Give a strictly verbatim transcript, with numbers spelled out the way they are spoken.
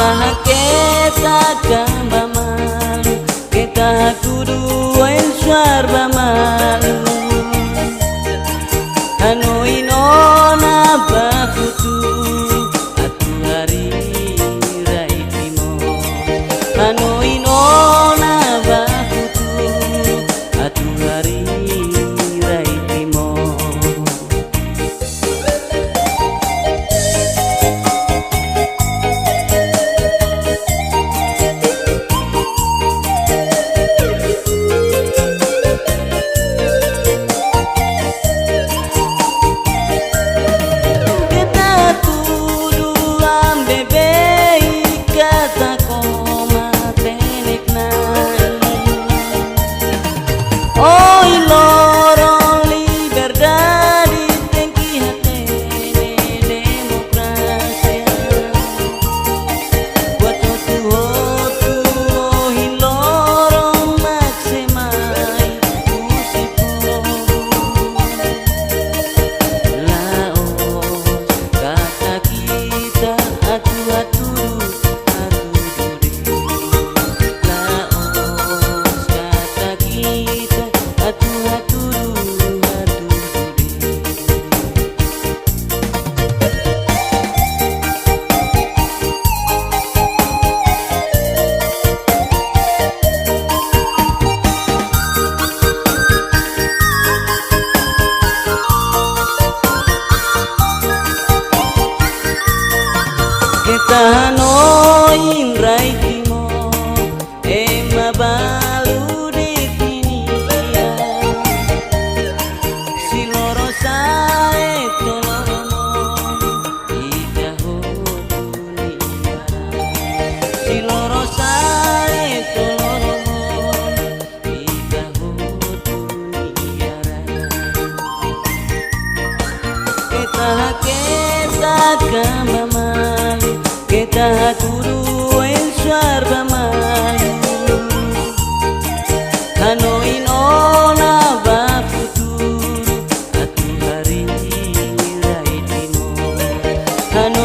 Hakat keta ba malu, keta hatudu oin-suar ba malu. Hanoin ona ba futuru, atu harii rai Timor. Hanoin ona ba futuru, atu harii rai Timor. Keta hatudu ami beibeik katak ó matenek-na'in. Ohin loron liberdade tenke hatene demokrasia. Buat hotu-hotu ohin loron mak sei mai husi povu. La'ós katak ita atu hatudu, hatudu de'it. La'ós katak ita atu hatudu, hatudu de'it. Keta hanoin rai Timor ema balu de'it nian. Se lorosa'e to'o loromonu, ita hotu nia rai. Se lorosa'e to'o loromonu, ita hotu nia rai. Keta hakat keta ba malu, keta hatudu oin-suar ba malu. Hanoin ona ba futuru, atu harii rai Timor. Hanoin